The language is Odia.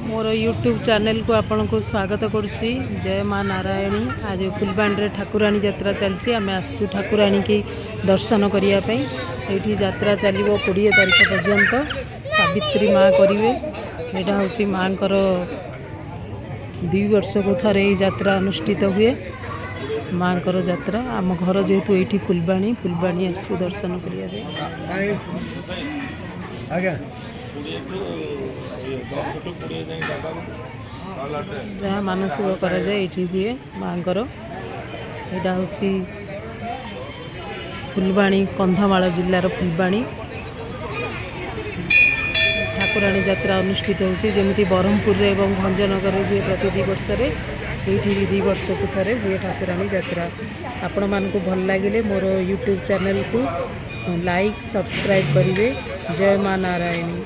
ମୋର ୟୁଟ୍ୟୁବ୍ ଚ୍ୟାନେଲକୁ ଆପଣଙ୍କୁ ସ୍ୱାଗତ କରୁଛି। ଜୟ ମା ନାରାୟଣୀ। ଆଜି ଫୁଲବାଣୀରେ ଠାକୁରାଣୀ ଯାତ୍ରା ଚାଲିଛି। ଆମେ ଆସିଛୁ ଠାକୁରାଣୀକି ଦର୍ଶନ କରିବା ପାଇଁ। ଏଇଠି ଯାତ୍ରା ଚାଲିବ 20 ତାରିଖ ପର୍ଯ୍ୟନ୍ତ। ସାବିତ୍ରୀ ମା କରିବେ। ଏଇଟା ହେଉଛି ମାଙ୍କର, 2 ବର୍ଷକୁ ଥରେ ଏଇ ଯାତ୍ରା ଅନୁଷ୍ଠିତ ହୁଏ, ମାଙ୍କର ଯାତ୍ରା। ଆମ ଘର ଯେହେତୁ ଏଇଠି ଫୁଲବାଣୀ, ଫୁଲବାଣୀ ଆସିଛୁ ଦର୍ଶନ କରିବା ପାଇଁ। ଆଜ୍ଞା। 10 ଟୁ 20 ଯାଏଁ ଜାଗା। ଯାହା ମାନସିକ କରାଯାଏ, ଏଇଠି ହୁଏ ମାଙ୍କର। ଏଇଟା ହେଉଛି ଫୁଲବାଣୀ, କନ୍ଧମାଳ ଜିଲ୍ଲାର ଫୁଲବାଣୀ। ଠାକୁରାଣୀ ଯାତ୍ରା ଅନୁଷ୍ଠିତ ହେଉଛି। ଯେମିତି ବ୍ରହ୍ମପୁରରେ ଏବଂ ଭଞ୍ଜନଗରରେ ହୁଏ ପ୍ରତି 2 ବର୍ଷରେ, ଏଇଠି ବି 2 ବର୍ଷକୁ ଥରେ ହୁଏ ଠାକୁରାଣୀ ଯାତ୍ରା। ଆପଣମାନଙ୍କୁ ଭଲ ଲାଗିଲେ ମୋର ୟୁଟ୍ୟୁବ୍ ଚ୍ୟାନେଲକୁ ଲାଇକ୍, ସବସ୍କ୍ରାଇବ୍ କରିବେ। ଜୟ ମା ନାରାୟଣୀ।